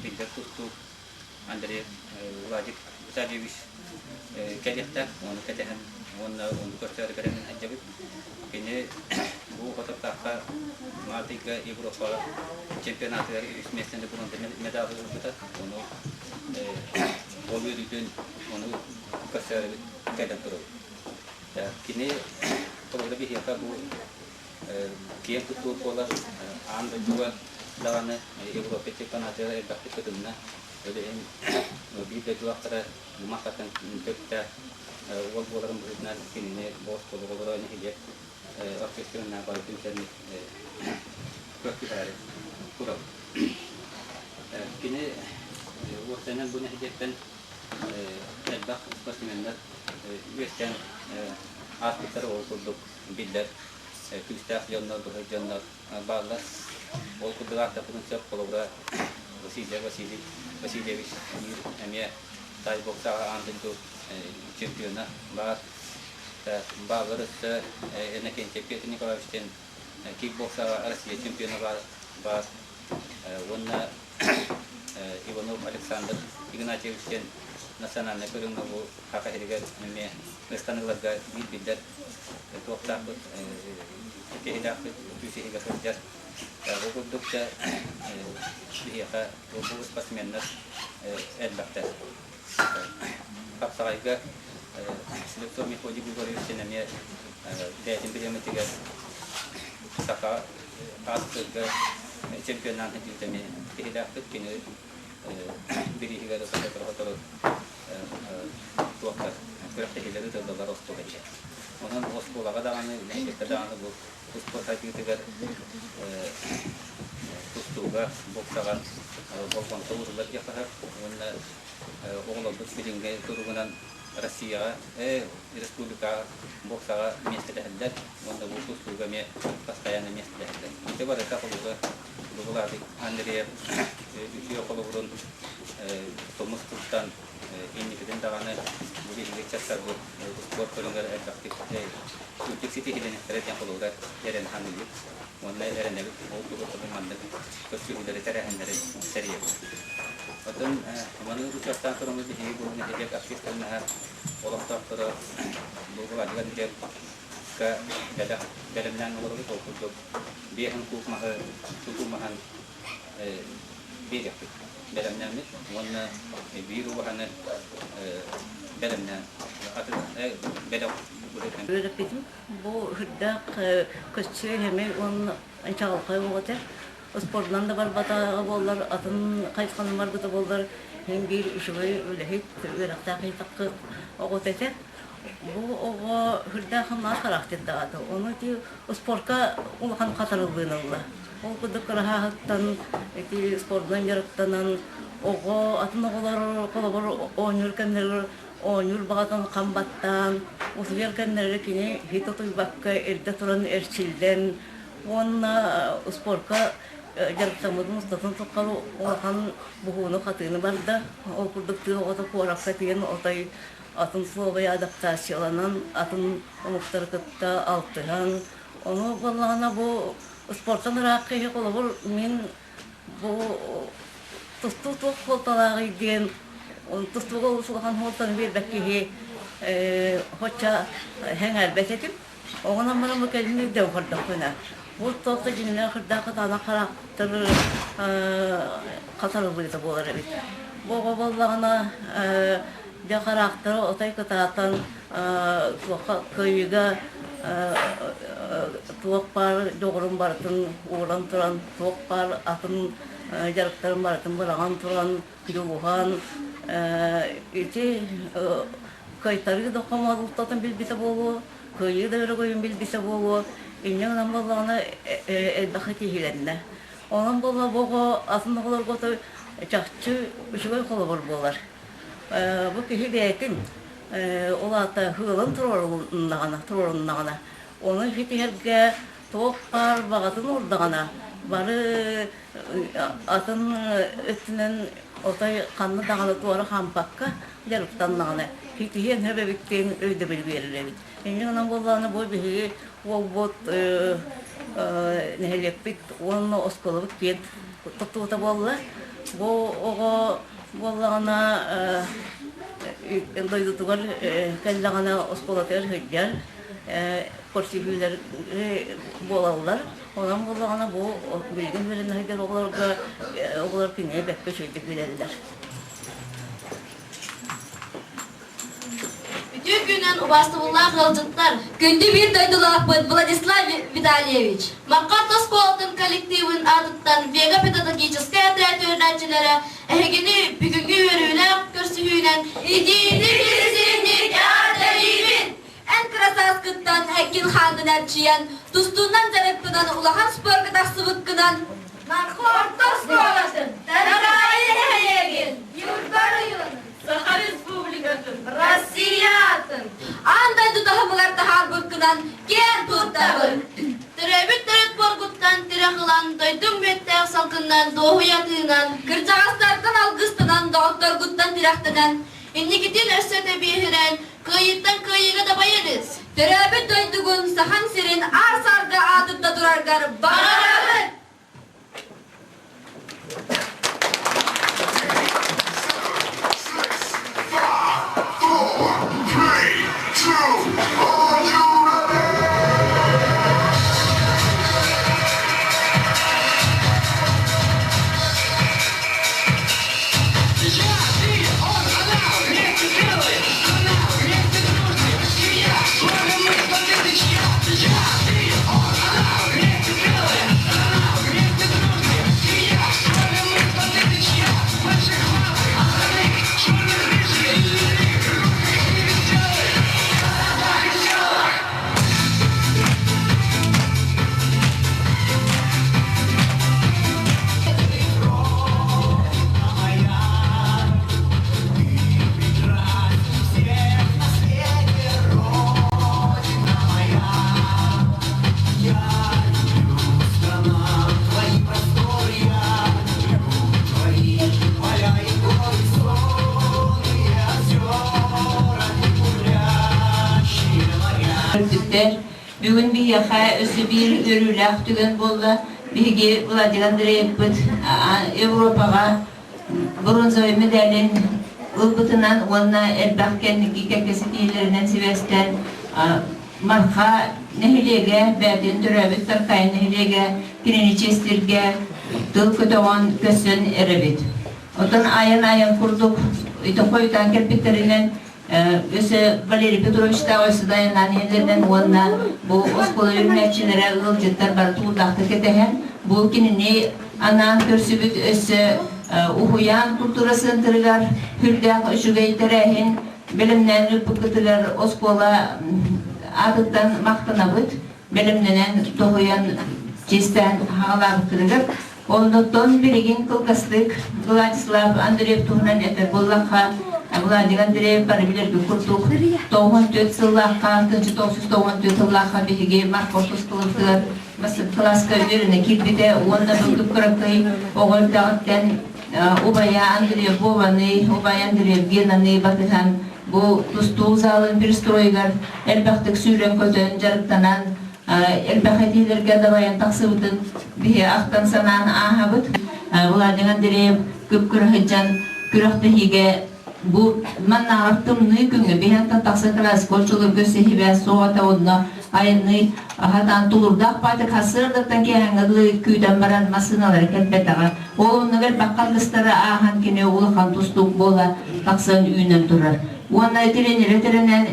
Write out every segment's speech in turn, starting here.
биллэр тустуук Андрей Владик Витальевич кэлиэхтээх, ону кэтэһэн уонна ону көрсөөрү бэлэмнэнэ сылдьабыт. Кини бу Хотортаахха Март ыйга Европаҕа чемпионатыгар үс миэстэни бронза медалы ылбыта. Ону ол үөрүүтүн ону көрсөөрү кэлэн турабыт. Кини холобура биһиэхэ бу киэн туттуу буолар аан дойдуга даҕаны Европа чемпионатыгар элбэхтик кытынна. Ол иһин биир дойдулаахтара Махатан төрүттээх уол буоларын быһыытынан кинини бу оскуола оҕолоро нэһилиэк общественнай бары түмсэммит көрсүһээри турабыт. Кини уопсайынан бу нэһилиэктэн элбэх спортсменнар үөскээн ааспыттара ол курдук биллэр күүстээх дьоннор, быһый дьоннор бааллар. Ол курдук ааттаппытын сөп холобура Василий Василий Васильевич биир эмиэ тай-боксаҕа аан дойду чемпиона баар. Бааллар өссө Иннокентий Петр Николаевич диэн кикбоксаҕа Россия чемпиона баар, баар. Уонна Иванов Александр Игнатьевич диэн национальнай көрүҥҥэ бу Саха сиригэр эмиэ ыстаныыларга биир биллэр туохтаахпыт, киһилээхпит күүс иһигэр сылдьар. Бу курдук да биһиэхэ бу спортсменнар элбэхтэр. Хапсаҕайга Слепцов Мефодий Григорьевич эмиэ бэйэтин бириэмэтигэр саха ааспытыгар чемпионнаан сылдьыбыта эмиэ киһилээхпит. Кини бирииһигэр сотору-сотору туохтар күрэхтэһиилэр ыытыллаллар оскуола иһигэр. Онон оскуолаҕа даҕаны, нэһилиэккэ даҕаны бу спорт сайдыытыгар тустууга, боксаҕа болҕомто ууруллар диэххэ сөп. Уонна оҕолорбут билиҥҥи туругунан Россияҕа, республикаҕа боксаҕа миэстэлэһэллэр уонна бу тустууга эмиэ постоянно миэстэлэһэллэр. Ити барыта холобура Бугулаадык Андреев үтүө холобурун тумус туттан инникитин даҕаны бу биһиги ыччаттарбыт спорт көрүҥэр элбэхтик үрдүк ситиһиилэниэхтэрэ диэн холобура эрэнэ саныыбыт уонна эрэнэбит ол туһуттан маннык көрсүһүүлэри тэрээһиннэри тэрийэбит. Оттон маны учуоттаан тураммыт биһиги бу нэһилиэк общественноһа олохтоохторо Бугулаадык Андреевка бэлэх бэлэмнээн олоробут ол курдук биэһин кууп маһы тутуу маһын биэриэхпит бэлэмнээммит уонна биир убаһаны бэлэмнээн атын бэлэх быһыытынан Үөрэппитим бу үрдээх көччүө эмэй уонна чаҕылхай оҕо этэ. Спордунан да барбатаҕа буоллар, атын хайысханан барбыта буоллар, син биир үчүгэй үлэһит, үөрэхтээх ыйытахха оҕото этэ. Бу оҕо сүрдээх хамнаас харахтырдаҕа Ону ити спорка улахан хатарыллыыны ылла. Ол курдук кыраһааһыттан ити спордунан дьарыктанан оҕо атын оҕолор холобур оонньуур кэмнэригэр оонньуур баҕатын хам баттаан утуйар кэмнэригэр кини хит утуйбакка эрдэ туран эрчиллэн уонна спорка дьарыктаммытын устатын тухары улахан буһууну-хатыыны барда. Ол курдук тыа оҕото куоракка тиийэн отой атын суолга адаптацияланан, атын омуктары кытта алтыһан, ону буоллаҕына бу спортан ыраах киһи холобур мин бу тустуу туох суолталааҕый диэн тустууга олус улахан суолтаны биэрбэт киһи хоча сэҥээрбэт этим. Оҕонон баран бу кэлин өйдөөн көрдөхпүнэ, бу туох да дьиҥнээх кырдаах кытаанах хараактыр хатарыллыыта буолар эбит. Бу оҕо буоллаҕына дьэ хараактара отой кытаатан туохха кыайыыга туох баар дьоҕурун барытын ууран туран, туох баар атын дьарыктарын барытын быраҕан туран, дьулуһан ити кыайтарыы да хомолтотун билбитэ буолуо, кыайыы да өрөгөйүн билбитэ буолуо, инньэ гынан буоллаҕына элбэх итиһиилэннэ. Онон буолла бу оҕо атын оҕолорго чахчы үчүгэй холобур буолар. Бу киһи бэйэтин ол аата ыалын туруоруннаҕына, туруоруннаҕына, ону ситиһэргэ туох баар баҕатын уурдаҕына, бары атын өттүнэн отой ханна даҕаны туора хаампакка дьарыктаннаҕына ситиһиэн сөп эбит диэн өйдөбүл биэрэр эбит. Инньэ гынан буоллаҕына бу биһиги уолбут нэһилиэкпит уонна оскуолабыт киэн туттуута буолла. Бу оҕо буоллаҕына дойдутугар кэллэҕинэ оскуолатыгар сылдьар, көрсүһүүлэр буолаллар. Онон буоллаҕына бу билигин үөрэнэ сылдьар оҕолорго оҕолор кинини бэркэ үчүгэйдик билэллэр. Үтүө күнүнэн убаастабыллаах ыалдьыттар! Күндү биир дойдулаахпыт Владислав Витальевич! Марха орто оскуолатын коллективын аатыттан Вега педагогическай отряд үөрэнээччилэрэ эһигини бүгүҥҥү үөрүүлээх көрсүһүүнэн итиитик-истиҥник эҕэрдэлиибит! Эн кыра сааскыттан эккин-хааҥҥын эрчийэн, тустуунан дьарыктанан улахан спорка тахсыбыккынан Марха орто оскуолатын Тараайы нэһилиэгин Ньурба оройуонун Саха Республикатын Россиятын Аан дойду таһымыгар таһаарбыккынан киэн туттабын! Төрөөбүт төрүт буоргуттан тирэх ылан, дойдуҥ мүөттээх салгынынан дуоһуйа тыынан, кырдьаҕастартан алгыстанан, доҕотторгуттан тирэхтэнэн, инникитин өссө тэбиэһирэн, кыайыыттан кыайыыга дабайарыс! Төрөөбүт дойдугун Сахан сирин аар-саарга аатырда тураргар баҕарабыт! Я, ты, он, она, вместе смелые, она, вместе дружные, семья, славим мы 100 тысяч, я, я, ты, он, она, вместе смелые, она, вместе дружные, семья, славим мы 100 тысяч, я, больших малых, остальных, черных, рыжих и лилих, русских и веселых, городах и селах. Бүгүн биһиэхэ өссө биир үөрүүлээх түгэн буолла. Биһиги Владимир Андреевпыт Европаҕа бронзовай медалин ылбытынан уонна элбэх кэнники кэккэ ситиһиилэринэн сибээстээн Марха нэһилиэгэ, бэйэтин төрөөбүт Таркаайы нэһилиэгэ кинини чиэстииргэ тыл көтөҕөн көссөн эрэбит. Оттон айан-айан курдук ити хойутаан кэлбиттэринэн өссө Валерий Петровичтаах өссө да айаннаан иһэллэринэн уонна бу оскуола үөрэнээччилэрэ ыалдьыттар бары тулуурдаахтык кэтэһэн бу кинини анаан көрсүбүт өссө уһуйаан культура центрыгар сүрдээх үчүгэй тэрээһин бэлэмнээн ыыппыккытыгар оскуола аатыттан махтанабыт бэлэмнэнэн тоһуйан чиэстээн хаалаабыккытыгар Оннуттан билигин кылгастык Владислав Андреев туһунан этэр буоллахха, Владимир Андреев бары билэргит курдук 94 сыллаахха, 1994 сыллаахха биһиги Марков тускулубутугар бастакы кылааска үөрэнэ киирбитэ уонна бу кыракый оҕо эрдэҕиттэн убайа Андреев Вованы, убайа Андреев Генаны батыһан бу тустуу залын перестройугар элбэхтик сүүрэн-көтөн дьарыктанан элбэх этиилэргэ дабайан тахсыбытын биһи ахтан санаан ааһабыт. Владимир Андреев күп-күрэ сылдьан күрэхтэһиигэ бу маннааҕар тымныы күҥҥэ биһиэнтэн тахса кылааска оччолорго сиһибэ суоҕата онно айанныы хатаан тулурдаах баатык сарсыардаттан киэһээҥҥэ дылы күүтэн баран массыыналара кэлбэтэҕэ. Ол оннугар баххалгыстары ааһан кини улахан тустуук буола тахсан үүнэн турар. Уонна тренерэ тэринэн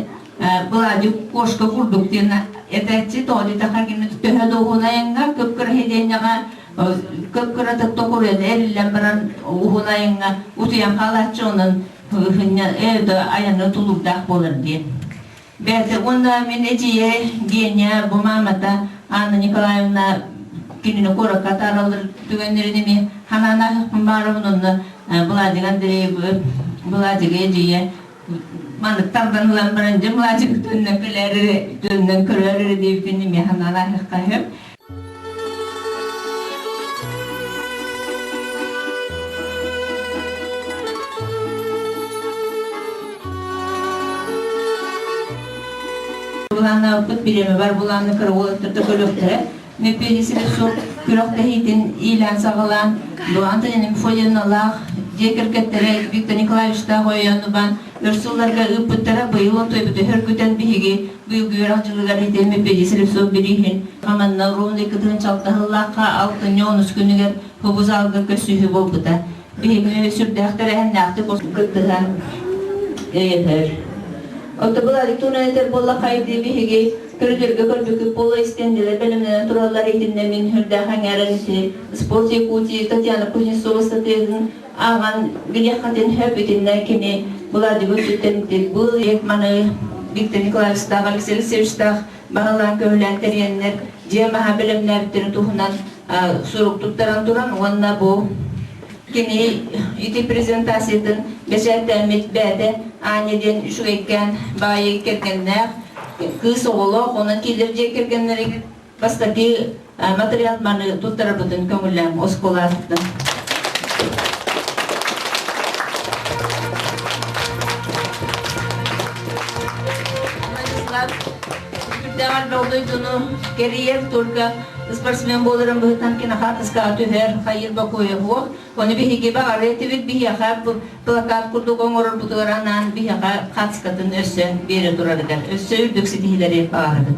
Владик кошка курдук диэн этээччи тоҕо диэтэххэ кини төһө да уһун айаҥҥа кып-кыра сидиэнньэҕэ кып-кыратык токуруйан эриллэн баран уһун айаҥҥа утуйан хаалааччы онон айаны тулуурдаах буолар диэн. Бэйэтэ уонна мин эдьиийэ Геня бу маамата Анна Николаевна кинини куоракка атаараллар түгэннэрин эмиэ ханаан ааһыахпын баарабын онно Владик Андреев Владик эдьиийэ Маннык тардан ылан баран дьэ младик төннөн кэлээри төннөн көрөөр эрэ диэбитин эмиэ санаалаахха сөп. Былааннаабыппыт бириэмэ бар былааны кыра уолаттарда көрүөхтэрэ. Меппиэнисибит суох күрэхтэһиитин иилээн-саҕалаан. Бу Антонина Мефодьевналаах дьиэ кэргэттэрэ Виктор Николаевичтаах ойооннубан өр сылларга ыыппыттара быйыл онтуйбут өһөргүтэн биһиги быйылгы үөрэх дьылыгар итиэммит Слепцов бирииһин хаманна ровный кытыын чалтаһыллаахха алтынньы онус күнүгэр Хобузалга көрсүһүү буолбута. Биһиги сүрдээх тэрээһиннээхтик кыттыһан өйөһөр. Оттон туһунан этэр буоллахха биһиги көрүдүөргө көрбүккүт буола истиэндэлэр бэлэмнэнэн тураллар итиннэ мин үрдээх эҥээрин ити Спорт Якутии Татьяна Кузнецова статьятын ааҕан билиэххитин сөп итиннэ кини Владимир Сүттэн бу маны Виктор Николаевичтаах Алексей Алексеевичтаах баһылаан көһүлээн тэрийэннэр дьиэ маһа бэлэмнээбиттэрин туһунан сурук туттаран туран уонна бу кини ити презентациятын бэчээттээммит бэйэтэ Аня диэн үчүгэйкээн баайы кэргэннээх кыыс оҕолоох онон киилэр дьиэ кэргэннэригэр бастакы материал маны туттарарбытын көҥүллээн оскуолааттан. Владислав Күрдэҕэр дойдуну кэрийэр только спортсмен буоларын быһыытынан кинохаатыскаҕа түһэр, хайыыр бокуойа суох. Ону биһиги баҕарар этибит биһиэхэ плакат курдук оҥорорбутугар анаан биһиэхэ хаатыскатын өссө биэрэ турарыгар өссө үрдүк ситиһиилэри баҕарабын.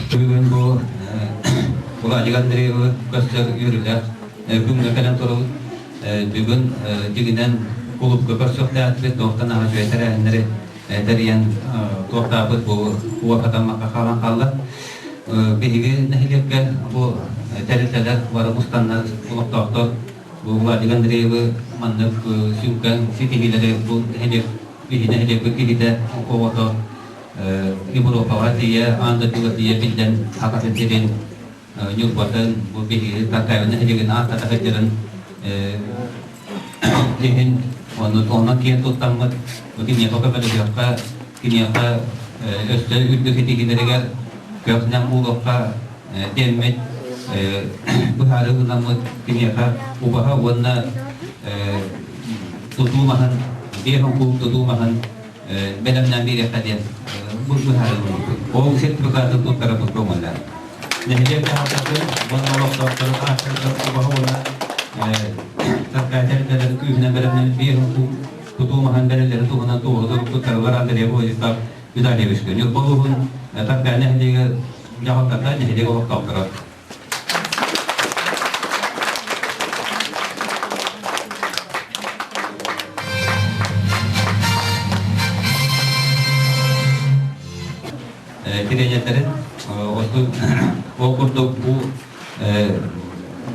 Бүгүн бу Владик Андреевы көрсөр үөрүүлээх күҥҥэ кэлэн турабыт. Бүгүн дьигинэн кулуупка көрсүөхтээхпит, туохтан аһа үчүгэй тэрээһиннэри тэрийэн туохтаабыт бу уопатаммакка хаалан хаалла. Биһиги нэһилиэккэ бу тэрилтэлэр бары мустаннар олохтоохтор бу Владик Андреевы маннык сүҥкэн ситиһиилэри бу нэһилиэк биһи нэһилиэкпит киһитэ оҕото Европаҕа тиийэ, аан дойдуга тиийэ биллэн Саха сирин Ньурбатын, бу биһиги Таркаева нэһилиэгин ааттата сылдьарын иһин онон киэн туттаммыт бу киниэхэ көмөлөһүөххэ, киниэхэ өссө үрдүк ситиһиилэригэр көх-нэм буолуохха диэммит быһаарыы ылынаммыт киниэхэ убаһа уонна тутуу маһын, биэс оҥкул тутуу маһын бэлэмнээн биэриэххэ диэн бу быһаарыллыбыт. Ол сертификаты туттарарбыт көҥүллээх. Нэһилиэк дьаһалтатын уонна олохтоохторун ааттарыгар убаһа уонна таркаателлэрин күүһүнэн бэлэмнэммит биир тутуу маһын бэриллэрин туһунан туоһу туттарылар Андрей Владислав Витальевичка. Ньурба улууһун Таркаа нэһилиэгэр дьаһалтата нэһилиэк олохтоохторо. Тренердэрин ол курдук бу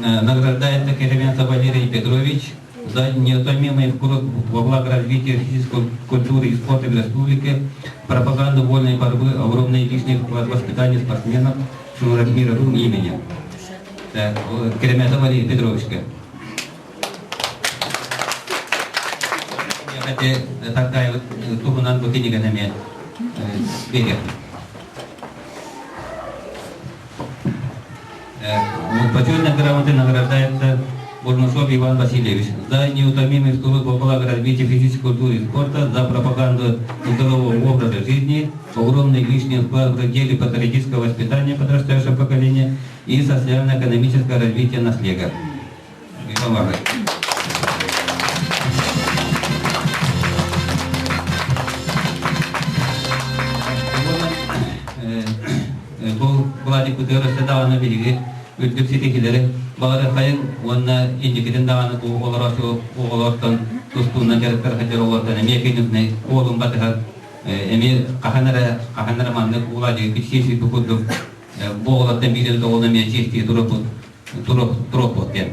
награждается Кеременцев Валерий Петрович за неутомимый вклад во благо развития физической культуры и спорта в республике, пропаганду вольной борьбы, огромный личный вклад в воспитание спортсменов мировым именем. Кереметов Валерий Петровичка. Такая вот туһунан бу кинигэн эмиэ берет. Почетной грамотой награждается Бурнашов Иван Васильевич за неутомимый труд во благо развития физической культуры и спорта, за пропаганду здорового образа жизни, огромный личный вклад в деле патриотического воспитания подрастающего поколения и социально-экономическое развитие наслега. Иван Бу Владик Кутыров даҕаны биһиги үрдүк ситиһиилэри баҕарыаххайыҥ уонна инникитин даҕаны бу олороочу оҕолортон тустуунан дьарыктар сылдьар оҕолортон эмиэ кинилэрин уолун батыһан эмиэ хаһан эрэ хаһан эрэ маннык Владик чиэсийбит курдук бу оҕолортон биир эбит оҕону эмиэ чиэстии туруохпут туруохпут диэн.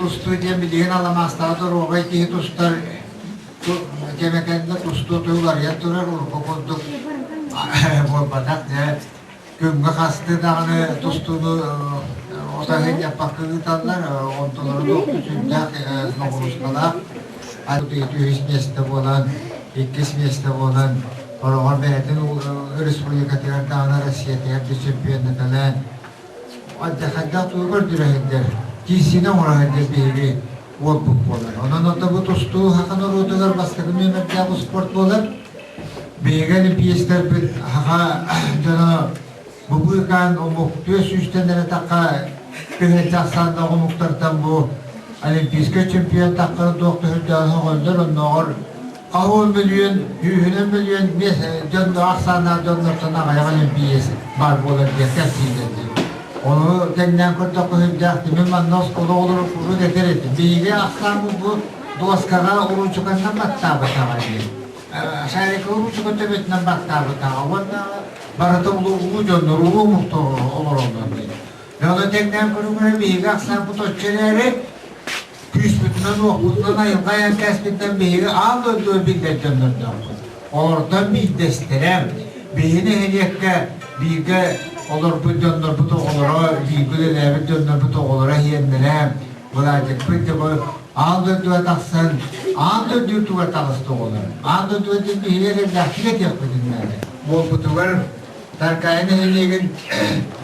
Тустуу диэн билигин аламаастаах доруобай киһи тустар кэмэ кэннэ тустуу тылларыйан турар урукку курдук буолбатах дьэ күҥҥэ хасты даҕаны тустууну отаһын яппакка ыыталлар онтулара туохту сүрдээх ноҕуруускалаах үһүс миэстэ буолан иккис миэстэ буолан хороҕор бэйэтин республикатыгар даҕаны Россиятыгар да чемпионнаталаан Алдьархайдаах тугу көрдөрө киирсиини оҥоро сылдьар биһиги уолбут буолар. Онон ото бу тустуу саха норуотугар бастакы нүөмэрдээх успуорт буолар. Биһиги олимпиецтэрбит саха дьоно бу быыкаан омук түөрт сүүстэн эрэ тахха тыһыынча ахсааннаах омуктартан бу олимпийскай чемпион таххара туох төһүрдээх оҕоллор оннооҕор Аҕыс мөлүйүөн, сүүһүнэн мөлүйүөн дьонноох ахсааннаах дьоннортон аҕыйах олимпиец баар буолар диэн кэпсииллэр дии. Ону тэҥнээн көрдөххө сүрдээх тимир манна оскуола оҕолоро куруук этэр этим. Биһиги ахсааммыт бу дуоскаҕа уруучуканнан баттаабатаҕа дии. Шарика уруучука төбөтүнэн баттаабатаҕа уонна барыта улуу дьоннор, улуу омуктар олороллор дии. Ону тэҥнээн көрүҥүрэ биһиги ахсааммыт оччо эрээри Күүспүтүнэн-уохпутунан айылҕа айан кээспиттэн биһиги аан дойдуга биллэр дьоннордоохпут. Олортон биирдэстэрэ биһиги нэһилиэккэ бииргэ олорбут дьоннорбут оҕолоро, бииргэ үлэлээбит дьоннорбут оҕолоро иһиэннэрэ, Владикпыт дьэ бу аан дойдуга тахсан, аан дойдутугар таҕыста оҕолор. Аан дойдуга диэн биһиги эрэллээхтик этиэхпитин наада. Буолбутугар Таркаайы нэһилиэгин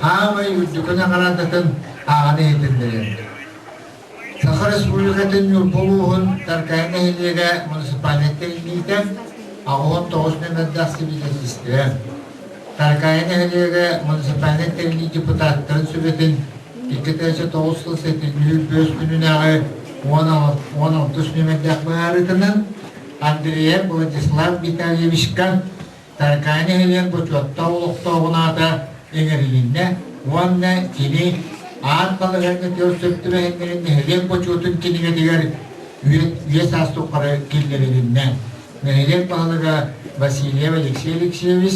хаамай үрдүкү наҕараадатын ааҕан иһитиннэрэр. Саха Республикатын Ньурба улууһун Таркаайы нэһилиэгэ муниципальнай тэриллиитэ 89 нүөмэрдээх сибидиэнньистибэ. Таркаайы нэһилиэгэ муниципальнай тэриллии депутаттарын сүбэтин 2009 сыл сэтинньи бөс күнүнээҕи 16 нүөмэрдээх быһаарыытынан Андреев Владислав Витальевичка Таркаайы нэһилиэгин бочуоттаах олохтооҕун аата иҥэрилиннэ уонна кини аан балаһыанньа түөрт сөп түбэһиннэрин нэһилиэк бочуотун кинигэтигэр үйэ саас тухары киллэрилиннэ. Нэһилиэк баһылыга Васильев Алексей Алексеевич,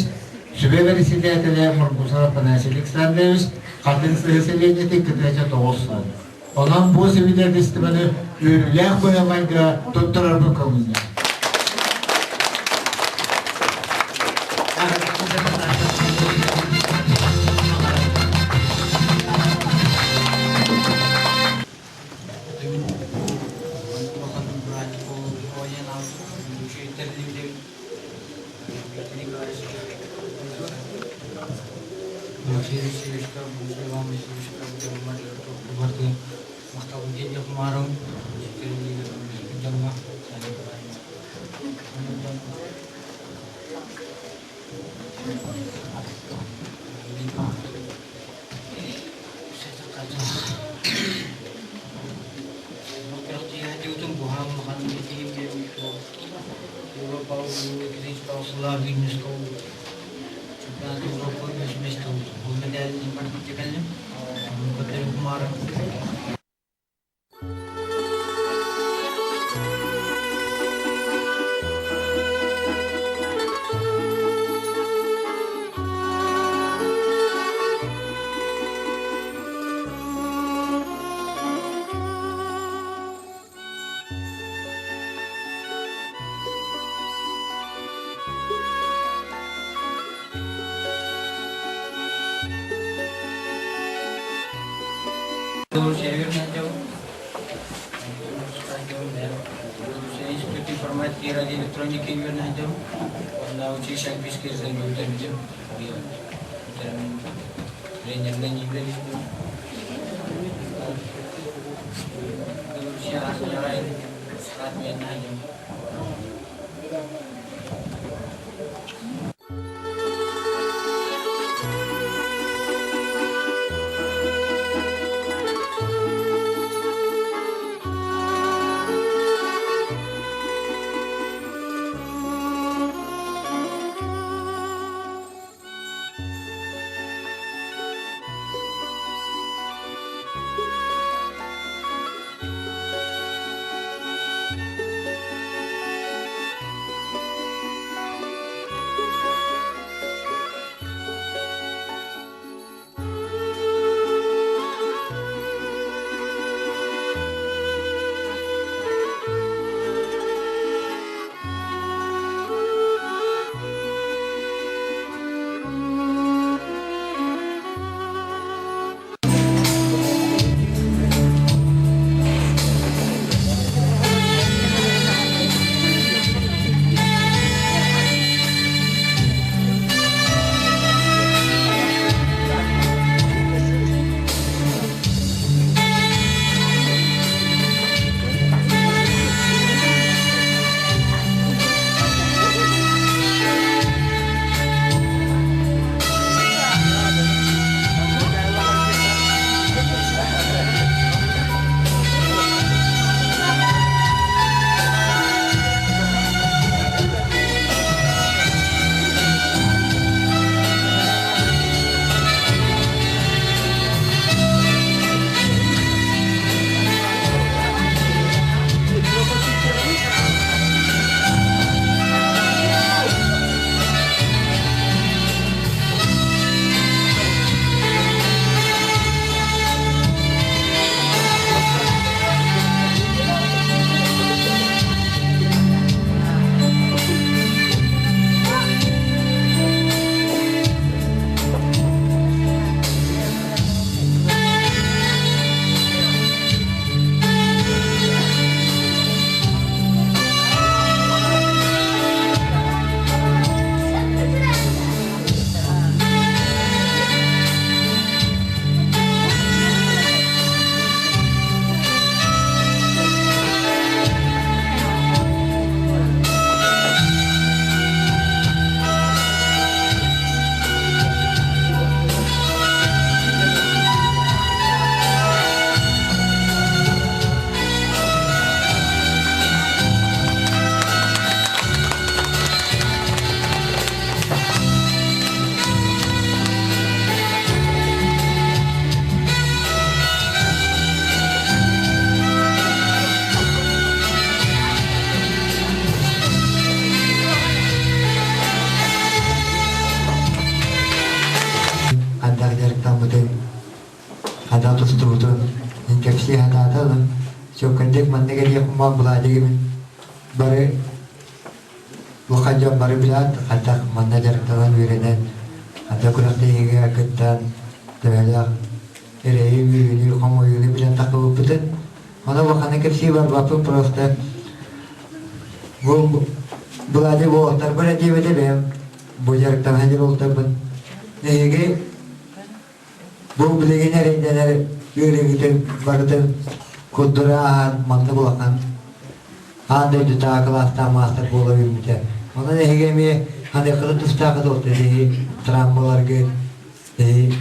сүбэ бэрэссэдээтэлэ Мургусов Афанасий Александрович Хатын Сыһы сэлиэнньэтин кытыача тоҕус сыл. Онон бу свидетельствоны үөрүүлээх быһа-майгыга туттарарбын көҥүллээх. манна кэлиэхпин баҕар Владигы мин бары улахан дьон бары билээт хайдах манна дьарыктанан үөрэнэн ханна күрэхтэһиигэ кыттан төһөлөөх эрэйи үөрүүнү хомойууну билэн тахсыбыппытын Ону улаханнык кэпсии барбаппын просто бу Влади уолаттарбар этиэбитэ бэйэм бу дьарыктана сылдьар уолаттарбын эһиги бу билигин эрэйдэнэр ыарыыгытын барытын курдура ааһан маннык улахан аан дойдутааҕы кылаастаах маастар буола үүммүтэ. Онон эһиги эмиэ ханыаххытын тустааххыт уолаттар эһиги травмаларгыт Эһи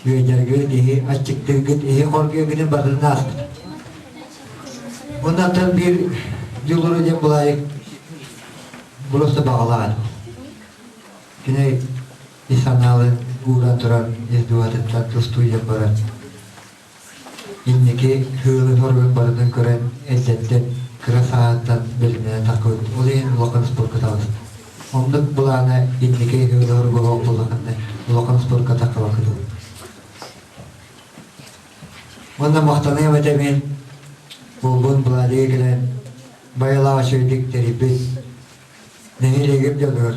үөдэргит, эһи аччыктыыргыт, эһи хоргуйаргытын барытын ааспыт. Оннаттан биир дьулуру диэн булаайык просто баҕалаан. Кини ис санаалын ууран туран ис дууһатыттан тустуу диэн баран инники сыалын-соругун барытын көрөн эрдэттэн кыра сааһыттан бэлэмнэнэн таххыбыт. Ол иһин улахан спорка таҕыста. Оннук былаана инники сыала-соруга суох буоллаххына улахан спорка таххыбаккыт. Уонна махтаныам этэ мин буолбун Владига кэлэн байылаах үчүгэйдик тэрийбит нэһилиэгим дьонугар.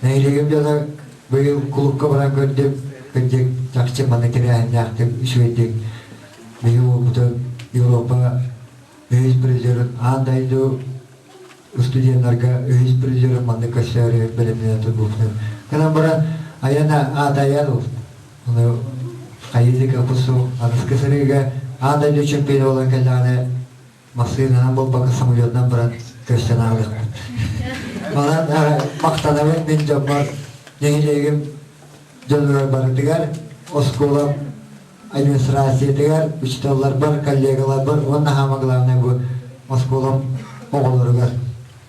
Нэһилиэгим дьоно быйыл кулуупка баран көрдүм, кырдьык чахчы маннык тэрээһиннээхтик, үчүгэйдик биһи уолбутун Европа үһүс призерын аан дойду студеннарга үһүс призерын маннык көрсөөрү бэлэмнэнэ турбуппун. Гынан баран айана аата айан ону хайыыдыка кусу аныскы сырыыга аан дойду чемпиона буолан кэллэҕинэ массыынанан буолбакка самолетунан баран көрсөн аҕалыахпыт. Манан махтанабын мин дьоммор, нэһилиэгим дьонугар барытыгар, оскуолам администрациятыгар, учителларбар, коллегаларбар уонна хаама главное бу оскуолам оҕолоругар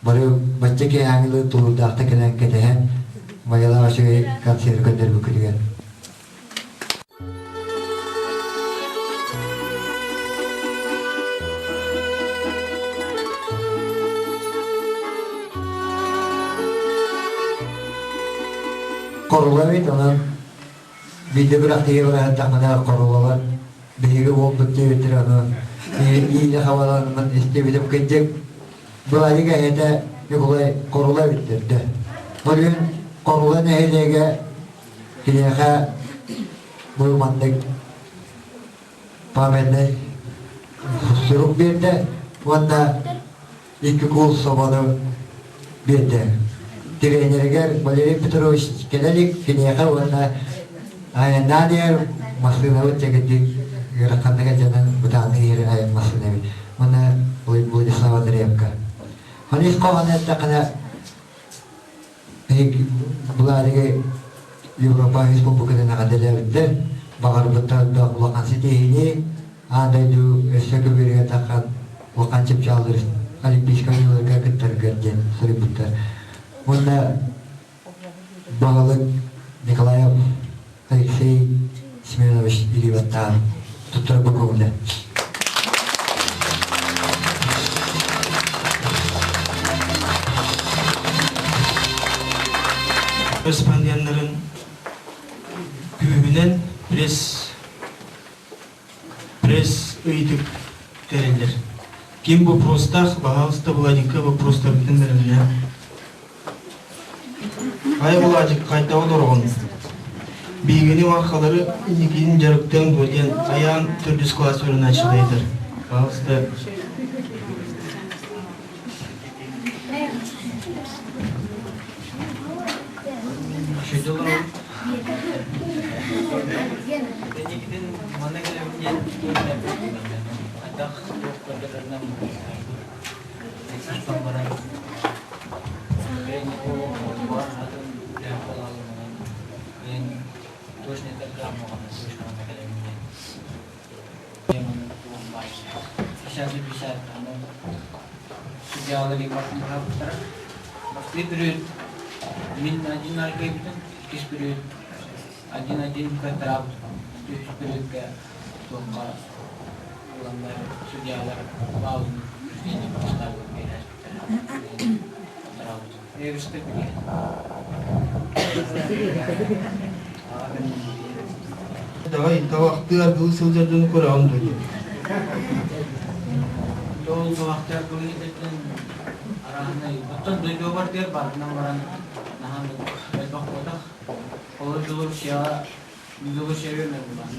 бары бачча киэһээҥҥи тулуурдаахтык кэлэн кэтэһэн майалаах үчүгэй концерт көрдөрбүккүтүгэр. Хорула эбит, онон биирдэ күрэхтэһии бараһыттахпына хорулалар биһиги уолбут диэбиттэр ону иилэ хабаланыммын истибитим кырдьык Владик эһэтэ Ньукулай Хорула эбиттэр Ол иһин Хорула нэһилиэгэ Киниэхэ бу маннык памятнай сурук биэрдэ уонна икки куул собону биэрдэ. Тренеригэр Валерий Петрович кэлэ илик киниэхэ уонна айаннаан иһэр массыынабыт чэкирдик ыараханнык алдьанан бытааннык иһэр айан массыына эбит. Уонна Владислав Андреевка. Аны ис хоһоону эттэххинэ Владиги Европа Республикатын эҕэрдэлээбиттэр, баҕарбыттар да улахан ситиһиини, аан дойду өссө көбүөрүгэр таххан улахан чыпчааллар Олимпийскай оонньууларга кыттаргар диэн суруйбуттар. Уонна баһылык Николаев Алексей Семенович Иливаттаан туттарбыт көҥүлэ. Корреспонденнарын күүһүнэн пресс пресс ыйытык тэриллэр. Ким вопростаах, пожалуйста, Владикка вопростарбытын бэриллэр. Хайа Владик, хайдах олороҕун? Биһигини мархалары инникитин дьарыктыаҥ дуо диэн хайаан төрдүс класс үөрэнээччилэригэр. Пожалуйста. Инникитин манна кэлэбин диэн хайдах туох көрдөрөрүнэн Один-один кыаттарабыт үһүс бүрүүккэ туохха ыланнар судьялар баалын Давай, табахтыы аргылыы сылдьар дьону көрөҕүн дуо диэн. Табахтар кылыйдаттан арааһынай. Оттон дойдубар тыар баатынан баран наһаа элбэх буотах. Олор Белоруссияҕа Белоруссия мен булан.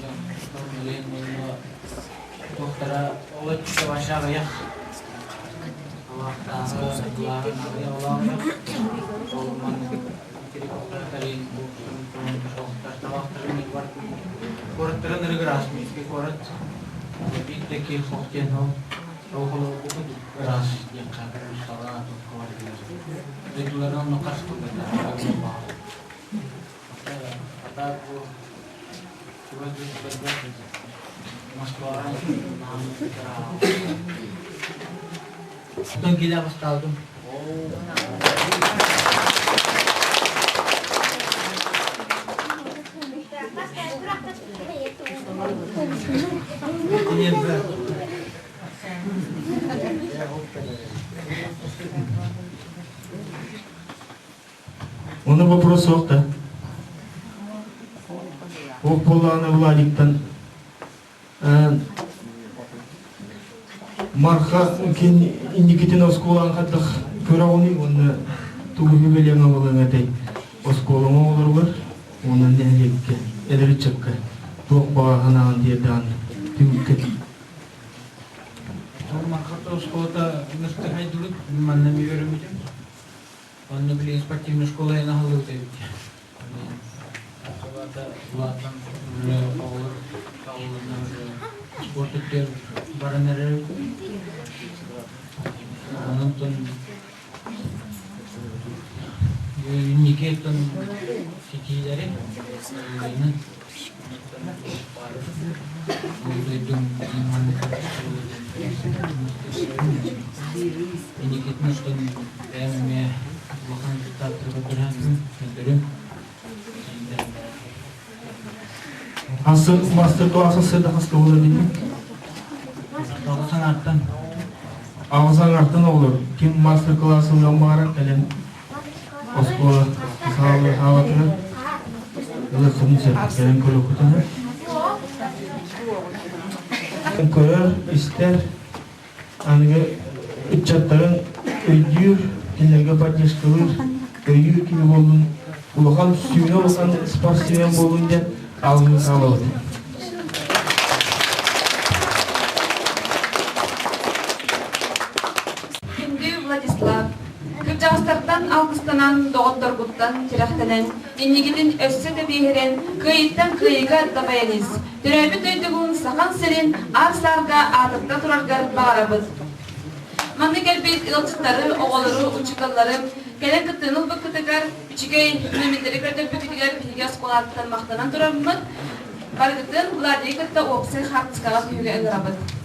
Туохтара олоччу вообще аҕыйах. Куораттарын ырыгыраас Минскэй куорат биир да киһи суох диэн ол ыраас диэххэ уулуссаҕа туохха барытыгар дойдуларын онно хас А так бу чугас Москваҕа Оттон киилэ бастаабытым. Оны вопрос суох да. Ол буоллаҕына Владиктан Марха инникитин оскуолаҕын хайдах көрөҕүнүй уонна тугу билиэҥ абылаҥ этэй оскуолаҥ оҕолоругар уонна нэһилиэккэ эдэр ыччакка туох баҕа санааҕын тиэрдэҕин түмүккэ Мархата оскуолата ыныртык хайдыбыт манна үөрэммитим Онно билигин спортивнай школа аһыллыбыт эбит. Улаатан оҕолор спорт өттүгэр баран эрэр Онон инники оттон ситиилэри Инникитин оттон бэйэм эмиэ улахан результаттары көрдөрөн көрдөрүм. Асы мастер-класс сыда хаска болар дедим? Аҕыс аҥаартан. Аҕыс аҥаартан оҕолор ким мастер-класс ылыан баҕарар кэлэн оскуола саалатыгар ылыаххытын сөп. Кэлэн көрүөххүтүн сөп. Көрөр, истэр, аныгы ыччаттарын өйдүүр, кинилэргэ поддержкалыыр, өйүүр киһи буоллун, улахан сүүнэ улахан спортсмен буоллун диэн алгыы хаалабыт. Күндү Владислав, Кырдьаҕастартан алгыстанан, доҕотторгуттан тирэхтэнэн, иннигитин өссө да биэһирэн, кыайыттан кыайыыга дабайан ис. Төрөөбүт дойдугун Сахан сирин аар-саарга аатырда тураргар баҕарабыт. Манна кэлбит ыалдьыттары, оҕолору, учууталлары кэлэн кыттыыны ылбыккытыгар, үчүгэй нүөмэрдэри көрдөрбүккүтүгэр биһиги оскуолаттан махтанан тураммыт, барыгытын Владигы кытта уопсай хаартыскаҕа түһүүгэ ыҥырабыт.